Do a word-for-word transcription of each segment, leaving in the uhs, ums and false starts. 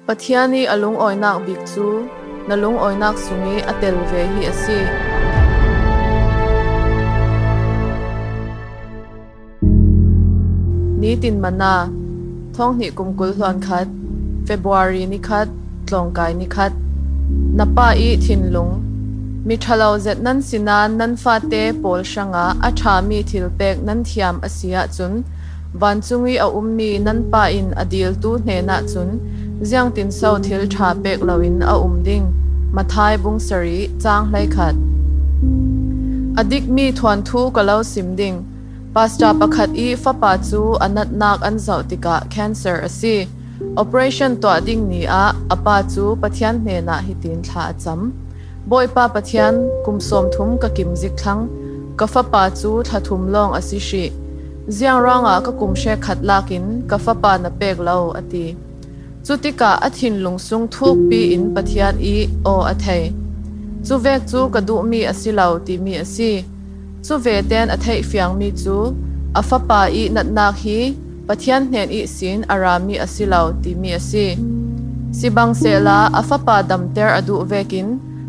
Pathian i a lungawinak bik cu na lungawinak sung i a tel ve hi a si. Nitin Manna, thonghnih kum kul hluan khat, February ni khat, tlawngkai ni khat. Na pa i thinlung. Mi ṭhalo zet nan si nain nan fate pawl hrangah a ṭhami thilpek nan thiam a si ahcun, vancung i a ummi nan pa in a diltu hnenah cun ziangtin so thil ṭha pek loin a um ding? Matthai bung sarih, cang hleikhat. A dikmi thuanthu ka lo sim ding. Pastor pakhat i fapa cu a natnak an zoh tikah cancer a si. Operation tuah ding ni ah a pa cu Pathian hnenah hitin thla a cam: Bawipa Pathian, kum sawmthum ka kim zik thlang. Ka fapa cu thla thum lawng a si hrih. Ziang ruangah ka kum hrekkhat lakin ka fapa na pek lo? A ti. Cutikah a thinlung sung thukpi in Pathian i aw a thei. Cuvek cu ka duhmi a si lo timi a si. Cu ve ten a theih fiangmi cu a fapa i natnak hi Pathian hnen ihsin a rami a si lo timi a si. Sibang sehla a fapa damter a duh vekin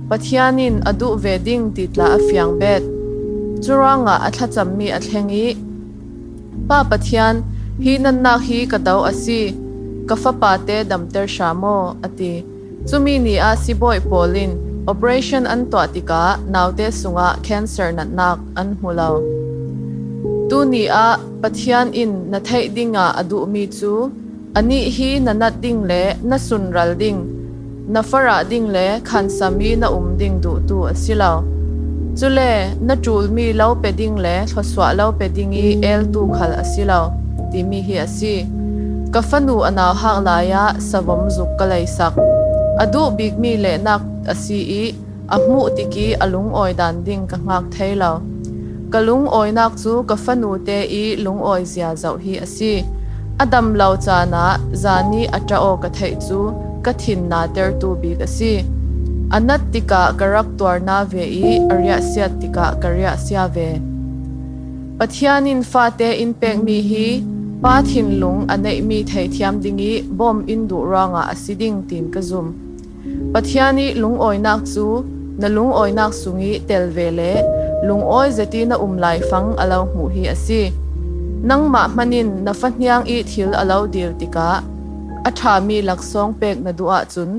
Pathian in a duh ve ding ti tla a fiang bet. Curuangah a thlacammi a thleng i, Pa Pathian, hi natnak hi ka do a si, ka fapate damter hram aw, a ti. Cumi ni ah sibawi pawl in operation an tuah tikah naute sungah cancer natnak an hmu lo. Tuni ah Pathian in na theih dingah a duhmi cu anih hi na nat ding le na sunral ding, na farah ding le khansam i na um ding duhtu a si lo. Cule na ṭulmi lo pe ding le thluasuah lo pe ding i eltu khal a si lo, timi hi a si. Ka fanu a nauhak lai ah savom zuk ka leisak. A duh bikmi lehnak a si i a hmuh tik i a lungawi dan ding ka hngak thei lo. Ka lungawinak cu ka fanute i lungawi zia zoh hi a si. A dam lo caan ah zan i a ṭah aw ka theih cu ka thinna tertu bik a si. A nat tikah ka rak tuar hna ve i a riahsiat tikah ka riahsia ve. Pathian in fate in pekmi hi pa thinlung a neihmi theithiam ding i bawm in duh ruangah a si ding tiin ka zum. Pathian i lungawinak cu na lungawinak sung i tel ve le lungawi zet i na um laifang a lo hmuh hi a si. Nangmah hmanh in na fahniang i thil a lo dil tikah a ṭhami laksawng pek na duh ahcun,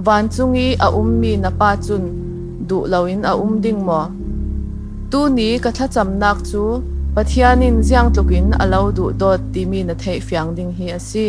vancung i a ummi na pa cun duh loin a um ding maw? Tuni ka thlacamnak cu Pathian in ziangtlukin a lo duhdawt timi na theih fiang ding hi a si.